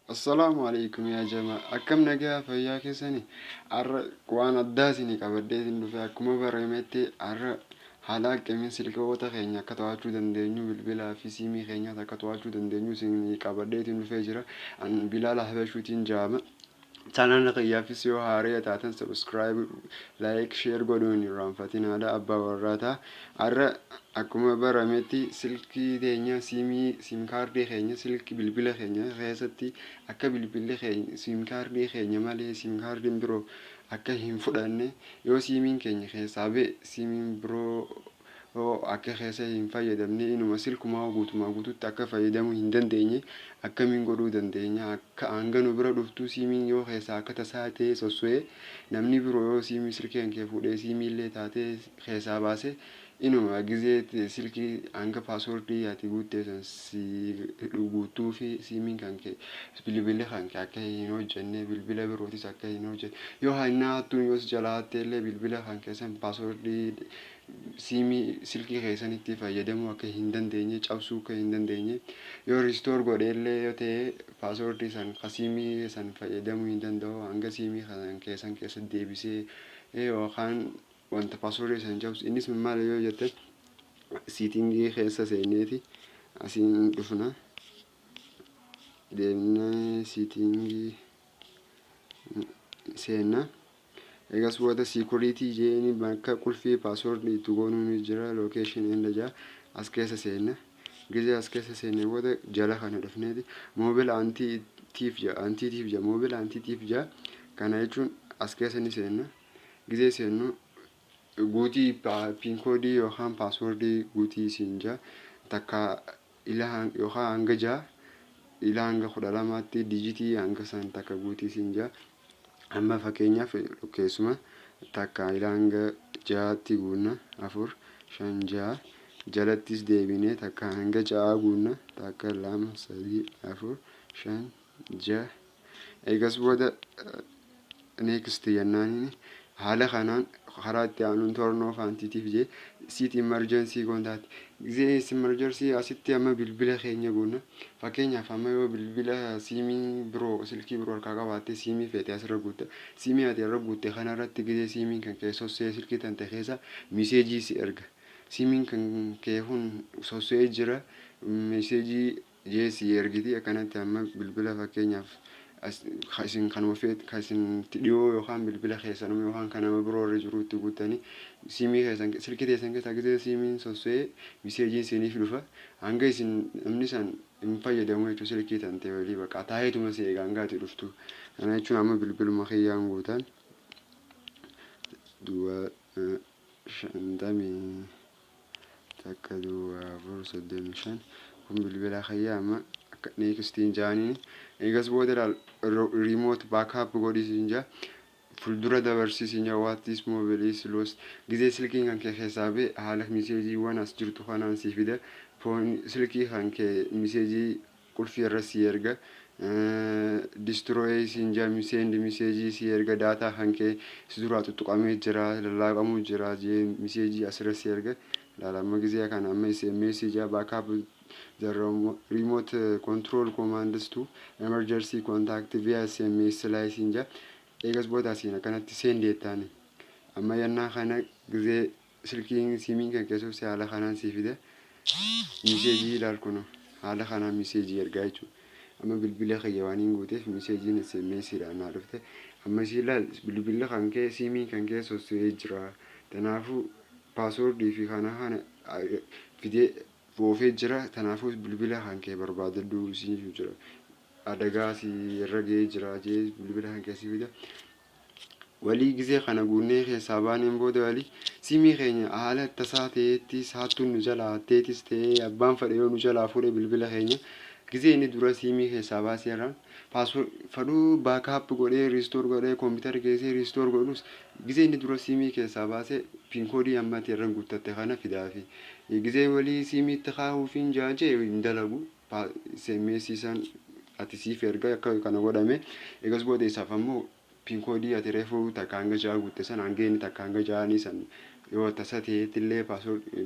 Assalaamu alaikum yaa jamaa, akkam nagaa fayyaa keessani? Har'a waan addaa isinii qabadhee isin dhufe. Akkuma barametti har'a haala akkamiin silkoota keenya akka to'achuu dandeenyu, bilbilaa fi siimii keenyaas akka to'achuu dandeenyu isinii qabadhee isin dhufee jira. An Bilaal Habashuutiin jaama. Chaanala kiyyaafis yoo haaraya taatan subscribe, like, share godhuu hin irraanfatinaadha. Abbaa warraa ta'a. Har'a akkuma barametti silkii teenya, siimii, siim kaardii keenya silkii bilbila keenya keessatti akka bilbilli keenya siim kaardii keenya malee siim kaardiin biroo akka hin fudhanne, yoo siimiin keenya keessaa ba'e siimiin biroo akka keessa hin fayyadamne, inuma silkumaa guutumaa guututti akka fayyadamuu hin dandeenye akkamiin godhuu dandeenya? Akka hanga nu bira dhuftuu siimiin yoo keessaa akka tasaa ta'ee sosso'ee, namni biroo yoo siimii silkii kan kee fuudhee siimii illee taatee keessaa baase, inuma gizee silkii hanga passwordii ati guuttee san si guutuu fi siimiin kan kee, bilbilli kan kee akka hin hojjenne, bilbila birootis akka hin hojjenne, yoo hannaa hattuun yoo si jalaa hatte illee bilbila kan keessan passwordii siimii silkii keessanitti fayyadamuu akka hin dandeenye, cabsuu akka hin dandeenye, yoo restore godhe illee yoo ta'e passwordii san ka siimii san fayyadamuu hin danda'u hanga siimii kan keessan keessatti deebisee yookaan wanta passwordii san cabsu. Innis maal yoo jette, settingii keessa seenneeti asiin dhufna, deemnee settingii seenna. Eegas booda security jeeni bakka qulfii passwordii itti goonuu ni jira. Location and jaa as keessa seenna. Gizee as keessa seenne booda jala kana dhufneeti mobile anti thief jaa, anti thief jaa, mobile anti thief jaa. Kana jechuun as keessa ni seenna. Gizee seennu guutii pin codeii yookaan passwordii guutii siin jaa. Takka ila yookaan hanga ja'a ila hanga 12tti digitii hanga san takka guutii siin jaa. Amma fakkeenyaaf keessuma takka ila hanga ja'aatti guunna: afur, shan, ja'a. Jalattis deebinee takka hanga ja'a guunna: takka, lama, sadii, afur, shan, ja'a. Eegas booda next jennaaniin haala kanaan karaa itti aanuun turn off anti thief jee, set emergency contact. Gizee emergency asitti amma bilbila keenya guunna. Fakkeenyaaf amma yoo bilbila siimii biroo, silkii biroo harkaa qabaatte, siimii feete asirra guutta. Siimii ati irra guutte kanarratti gizee siimiin kan kee sossee silkii tante keessa messageii si erga. Siimiin kan kee kun sossee jira messageii jee si ergiti. Akkanatti amma bilbila fakkeenyaaf isin kanuma feet kan isin dhiyoo yookaan bilbila keessanuma yookaan kan nama biroo irra jiru itti guuttanii, siimii keessan silkii teessan keessaa gizee siimiin sossee messageiin isiniif dhufa. Hanga isin namni san hin fayyadamu jechuun silkii tante walii bakka taa'eetuma si eega hanga ati dhuftu. Kana jechuun amma bilbiluma kiyyaan guutan: duwwaa 51 04 35. Kun bilbila kiyyaa. Amma akka nextiin jaaniin eegas booda ilaal remote backup godhisiin jaa, fuuldura dabarsiisiin jaa. What if mobile is lost? Gizee silkiin kan kee keessaa ba'e haala messageiiwwan as jirtu kanaan sii fida. Silkii kan kee messageii qulfii irra sii erga, destroy siin jaa, send messageii sii erga, data kan kee si duraa tuttuqamee jira, lallaaqamuu jira jee messageii asirra sii erga. Ilaala, amma gizee kana amma SMS jaa, backup the remote control commands to emergency contact via SMS siin jaa. Eegas booda asiin akkanatti send jettaani. Amma yennaa kana gizee silkiin siimiin kan keessatti haala kanaan sii fida messageii. Ilaal, kun haala kanaan messageii ergaa jechuudha. Amma bilbila kiyya waan hin guuteef messageiin SMS dhaan naa dhufte. Amma isii ilaal, bilbilli kan kee siimiin kan kee sosso'ee jira, kanaafuu passwordii fi kana kana fidee oofee jira, kanaafuu bilbila kan kee barbaadadhu siif jira, adagaa si irra ga'ee jira jee bilbila kan kee si fida. Walii gizee kana guunnee keessaa baaneen booda walii siimii keenya haala tasaa ta'eetti hattuun nu jalaa hatteetis ta'ee abbaan fedhe yoo nu jalaa fuudhe, bilbila keenya gizee inni dura siimii keessaa baasee irraan fadhuu backup godhee, restore godhee, koompitara keessee restore godhus, gizee inni dura siimii keessaa baasee pin codeii amma ati irra guuttatte kana fidaafi gizee walii siimiitti kaa'uufiin jaajee hin dalagu. SMS san ati siif erga akka kana godhame. Eegas booda isaaf ammoo pin codeii ati reefuu takka hanga ja'a guutte san hanga inni takka hanga ja'anii san Yoo tasa ta'etti illee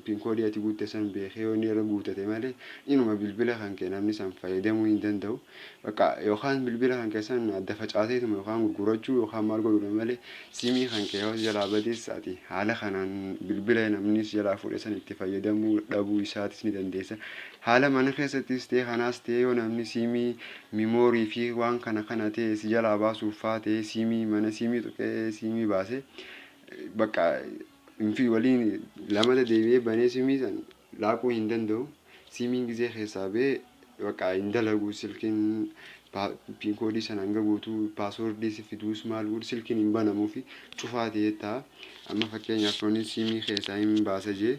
PIN code ati guutte san beekee yoo inni irra guutate malee, inuma bilbila kan kee namni san fayyadamuu hin danda'u. Bakka yookaan bilbila kan kee san adda facaateetuma yookaan gurgurachuu yookaan maal godhuudha malee, siimii kan kee yoo jalaa badees, ati haala kanaan bilbila namni si jalaa fuudhe san itti fayyadamuu dhabuu isaatis ni dandeessa. Haala mana keessattis ta'e kanaas ta'e, yoo namni siimii memory fi waan kana kana ta'e si jalaa baasuuf faa ta'e, siimii mana siimii tuqee siimii baase, bakka fi waliin lamata deebi'ee banee siimii san laaquu hin danda'u. Siimiin gizee keessaa ba'ee bakka hin dalagu. Silkiin PIN code sana hanga guutuu password si fiduus maal godhu, silkiin hin banamuu fi cufaa ta'ee ta'a. Amma fakkeenyaaf yoonni siimii keessaa hin baasa jee,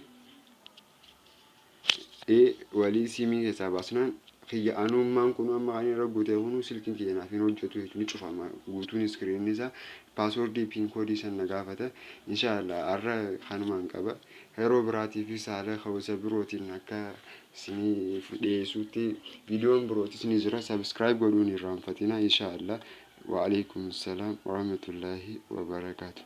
walii siimii keessaa baasnaan, kiyya anummaan kun amma kan irra guutee kunu silkiin kiyya naaf hin hojjetu jechuudha. Ni cufama guutuun screen isaa, password PIN code san na gaafata. Inshaallah har'a kanumaan qaba. Yeroo biraatiifis haala hawwasa birootiin akka isinii dhiyeessuutti viidiyoon birootis ni jira. Subscribe godhuun hin irraanfatina. Inshaallah. Wa'alaikum salaam warahmatullaahi wabarakaatu.